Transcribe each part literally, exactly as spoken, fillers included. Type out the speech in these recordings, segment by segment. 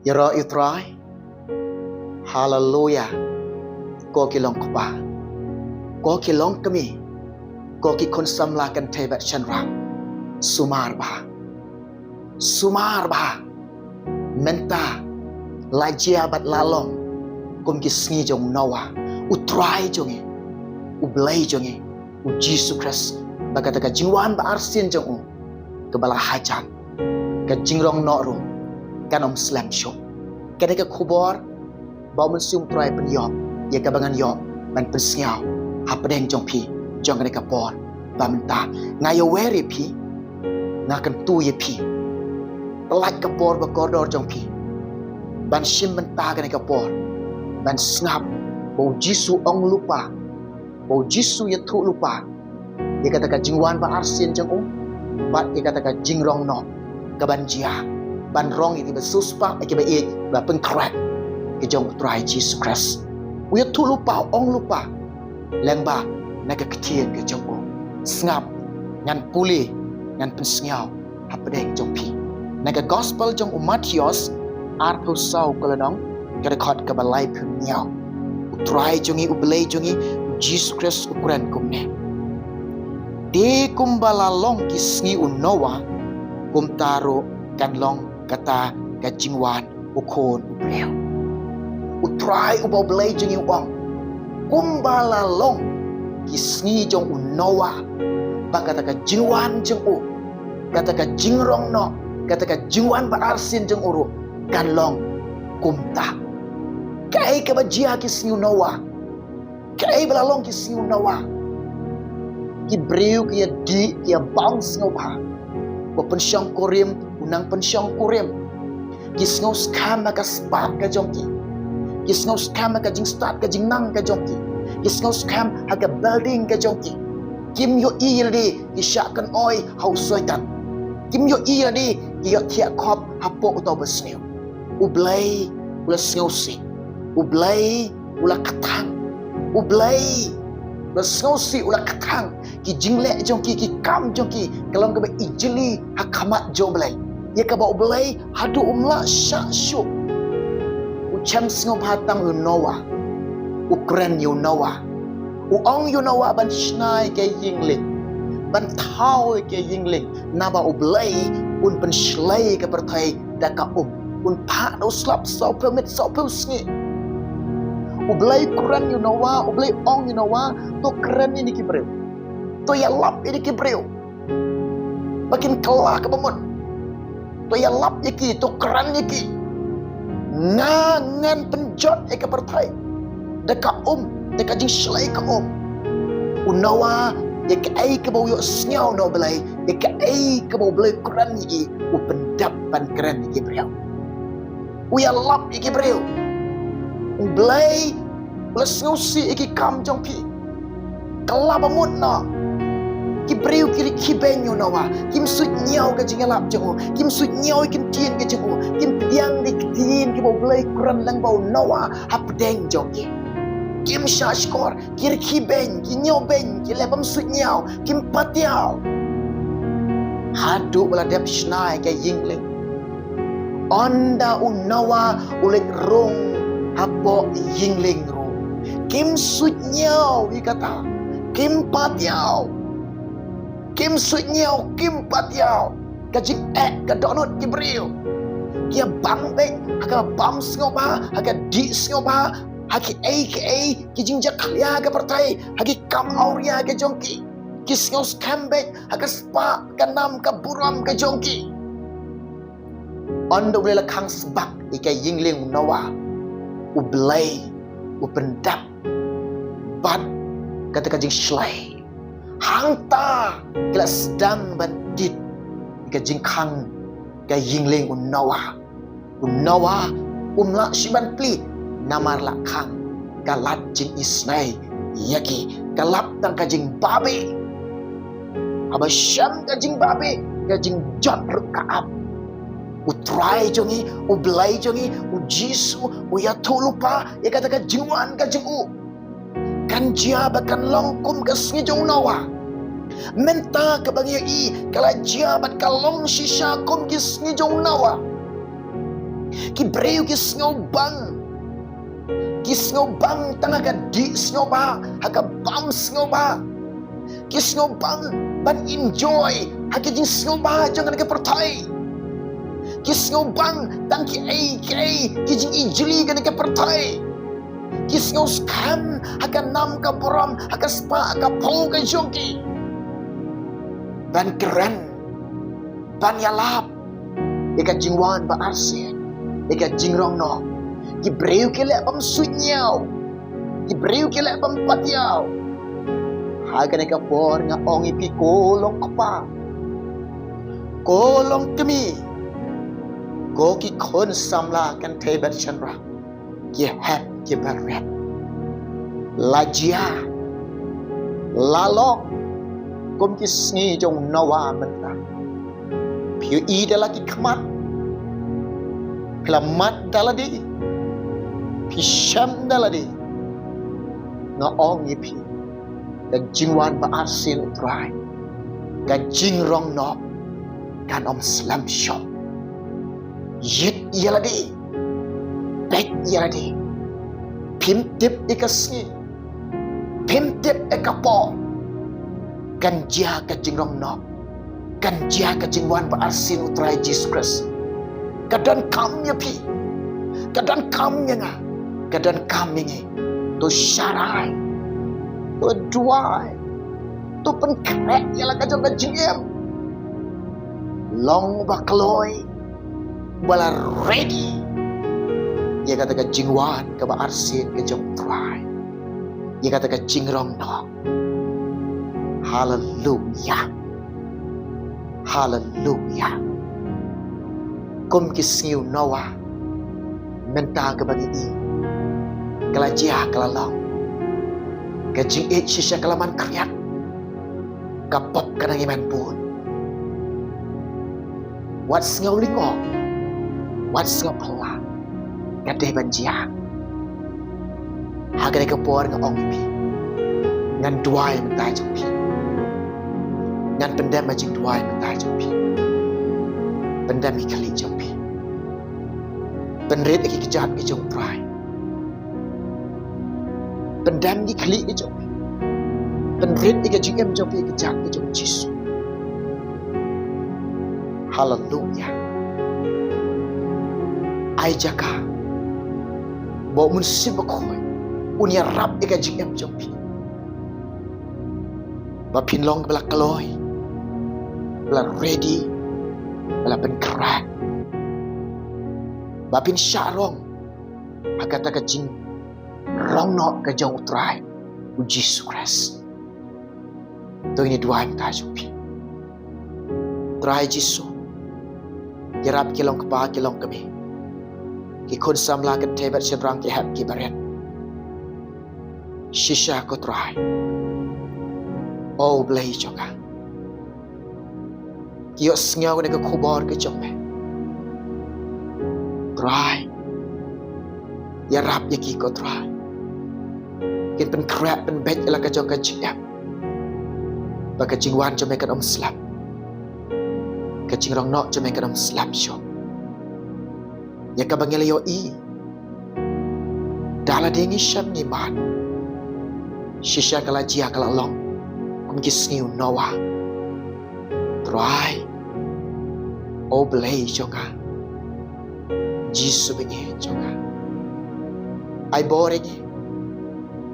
Ïaroh ïa u Trai. Haleluya. Ko ki long kpa, ko ki long kmie, ko ki khun samla kynthei bad shynrang, sumar bha. Sumar bha. Mynta la jia bad la long kum ki sngi jong u Noah. U Trai jong ngi, U Blei jong ngi, U Jisu Khrist, ba kata ka jingwan ba arsien jong u kaba la hajan, ka jingrong noh ruh kan ym slem shuh. Kane ka khubor ba U Mynsiem U Trai pynïoh ïa kaba ngan ïoh ban pynsngew hapdeng jong phi jong kane ka por ba mynta. Nga ïawer ïa phi, nga kyntu ïa phi, pyllait ka por ba kordor jong phi ban shim bynta kane ka por, ban sngap ba U Jisu ong lypa, ba U Jisu ïathuh lypa ïa kata ka jingwan ba arsien jong u bad ïa kata ka jingrong noh kaban jia, ban rong ïa kiba siewspah, ïa kiba ïeit, ba pynkhreh ki jong U Trai Jisu Khrist. U ïathuh lypa, u ong lypa lyngba na ka ktien ka jong u. Sngap, ngan pule, ngan pynsngew hapdeng jong phi. Na ka gospel jong u Mathaios arphew saw ka lynnong, ka dkhot kaba laiphew hynñiew. U Trai jong ngi, U Blei jong ngi, U Jisu Khrist u kren kumne: Te kumba la long ki sngi u Noah, kumta ruh kan long kata ka jingwan U Khun u briew. U Trai uba U Blei jong ngi u ong, kumba la long ki sngi jong u Noah, ba kata ka jingwan jong u, kata ka jingrong noh, kata ka jingwan ba arsien jong u ruh kan long kumta. Kaei kaba jia ki sngi u Noah? Kaei ba la long ki sngi u Noah? Ki briew ki ïa dih, ki ïa bam sngewbha. U pynshongkurim u nang pynshongkurim. Ki sngewskhem ha ka spah ka jong ki. Ki sngewskhem ha ka jingstad ka jingnang ka jong ki. Ki sngewskhem ha ka building ka jong ki. Kim ïohi lade ki shah kynoi ha u Soitan. Kim ïohi lade ki ïohthiah khop hapoh uta u basniew. U Blei u la sngewsih. U Blei u la kthang. U Blei u la sngewsih, u la kthang. Ki jingleh jong ki, ki kam jong ki, ka long kaba ijli ha khmat jong U Blei, ïa kaba U Blei haduh um lah shah shuh. U shem sngewbha tang ïa u Noah. U kren ïa u Noah. U ong ïa u Noah ban shna ïa ka ïingling, ban thaw ïa ka ïingling, naba U Blei un pynshlei ïa ka pyrthei da ka um. Un phah da u slap sawphew miet sawphew sngi. U Blei kren ïa u Noah, U Blei ong ïa u Noah, to kren ïa kine ki briew. To ïalap ïa kine ki briew ba kin kylla kaba mut. To ïalap ïa ki, to kren ïa ki. Nga ngan pynjot ïa ka pyrthei da ka um, da ka jingshlei ka um. U Noah, ïa kaei kaba u ïohsngew na U Blei, ïa kaei kaba U Blei kren ïa ki, u pyndep ban kren ïa ki briew. U ïalap ïa ki briew. U Blei u la sngewsih ïa ki kam jong phi. Kylla ba mut noh. Ki briew ki rkhie beiñ ïa u Noah. Kim suidñiew ka jingïalap jong u. Kim suidñiew ïa ka ktien ka jong u. Kim pdiang ïa ka ktien kaba U Blei kren lyngba u Noah hapdeng jong ki. Kim shahshkor, ki rkhie beiñ, ki ñiew beiñ, ki leh bym suidñiew, kim patiaw. Haduh ba la dep shna ïa ka ïingling. Ynda u Noah u leit rung hapoh ïingling ruh, kim suidñiew ïa kata, kim patiaw. Kim suidñiew, kim patiaw. Ka jingeh ka dohnud ki briew. Ki ïa bang beit ha ka bam sngewbha, ha ka dih sngewbha, ha kiei kiei ki jingjakhlia ka pyrthei, ha ki kam awria ka jong ki. Ki sngewskhem beit ha ka spah, ka nam, ka burom ka jong ki. Ynda U Blei la khang sbak ïa ka ïingling u Noah, U Blei u pyndep bad kata ka jingshlei. Hangta ki la sdang ban tied ïa ka jingkhang ka ïingling u Noah. U Noah um lah shuh ban plie, namar la khang ka lad jingisynei ïa ki. Ka lap tang ka jingbabeh. Haba shem ka jingbabeh, ka jingjot ruh ka ap. U Trai jong ngi, U Blei jong ngi, U Jisu, u ïathuhlypa ïa kata ka jingwan ka jong u. Kan jia ba kan long kum ka sngi jong u Noah. Mynta kaba ngi ïohi ka la jia bad ka long shisha kum ki sngi jong u Noah. Ki briew ki sngewbang. Ki sngewbang tang ha ka dih sngewbha, ha ka bam sngewbha. Ki sngewbang ban enjoy ha ki jingsngewbha jong kane ka pyrthei. Ki sngewbang tang kiei kiei ki jingijli kane ka pyrthei. Ki sngewskhem ha ka nam ka burom, ha ka spah ka phew ka jong ki. Ban kren, ban ïalap ïa ka jingwan ba arsien, ïa ka jingrong noh. Ki briew ki leh bym suidñiew, ki briew ki leh bym patiaw. Ha kane ka por nga ong ïa phi, ko long kpa, ko long kmie, ko ki khun samla kynthei bad shynrang, ki hep ki barit. La jia, la long kum ki sngi jong u Noah mynta. Phi ïohi da la ki khmat, phi la mad da lade, phi shem da lade. Nga ong ïa phi, ka jingwan ba arsien U Trai, ka jingrong noh kan ym slem shuh. Ïit ïa lade, peit ïa lade. Phim tip ïa ka sngi, phim tip ïa ka por. Kan jia ka jingrong noh, kan jia ka jingwan ba arsien U Trai Jisu Khrist. Ka donkam ïa phi, ka donkam ïa nga, ka donkam ïa ngi. To sharai, to duwai, to pynkhreh ïa la ka jong ka jingim. Long ba kloi, ba la ready ïa kata ka jingwan kaba arsien ka jong U Trai, ïa kata ka jingrong noh. Haleluia. Haleluia. Kum ki sngi u Noah, mynta kaba ngi i, ka la jia ka la long. Ka jingïeit shisha ka la man khriat, ka pop ka nang ïa man bun. Wat sngew lyngngoh, wat sngew phylla, ka dei ban jia. Ha kane ka por nga ong ïa phi, ngan duwai mynta jong phi. Ngan pyndem ha jingduwai mynta jong phi. Pyndem ki khlieh jong phi. Pynrit ïa ki kjat ki jong U Trai. Pyndem ki khlieh ki jong phi. Pynrit ïa ka jingim jong phi ha ki kjat ki jong U Jisu. Haleluia. Ai jaka ba U Mynsiem Bakhuid un ïarap ïa ka jingim jong phi, ba phin long ba la kloi, ba la ready, ba la pynkhreh, ba phin shah rong ha kata ka jingrong noh ka jong U Trai U Jisu Khrist. To ngin ïa duwai mynta jong phi. Trai Jisu, ïarap ki long kpa ki long kmie, ki khun samla kynthei bad shynrang, ki hep ki barit. Shisha ko Trai, O Blei jong nga, ki ïohsngew ïa ka khubor ka jong me. Trai, ïarap ïa ki ko Trai. Kin pynkhreh pynbeit ïa la ka jong ka jingim, ba ka jingwan jong me kan ym slem, ka jingrong noh jong me kan ym slem shuh. Ïa kaba ngi la ïohi, da lade ngi shem ngi mad, shisha ka la jia ka la long kum ki sngi u Noah. Trai, O Blei jong nga, Jisu baieit jong nga, ai bor ïa ngi,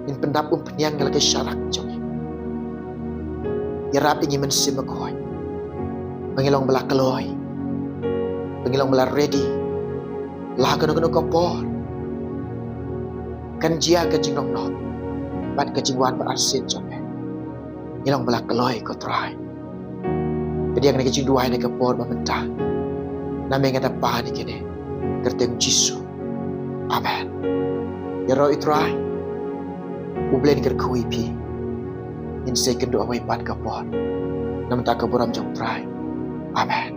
ngin pyndap umphniang ïa la ka sharak jong ngi. Ïarap ïa ngi Mynsiem Bakhuid, ba ngin long ba la kloi, ba ngin long ba la ready, la kano kano ka por kan jia ka jingrong noh bad ka jingwan ba arsien jong me. Ngin long ba la kloi ko Trai. Pdiang ïa kane ka jingduwai ha kane ka por ba mynta. Na me nga da pan ïa kane ha ka kyrteng Jisu. Amen. Ïaroh ïa U Trai. U Blei un kyrkhu ïa phi. Ngin sa ïakynduh ha kawei pat ka por. Na ka bynta ka burom jong U Trai. Amen.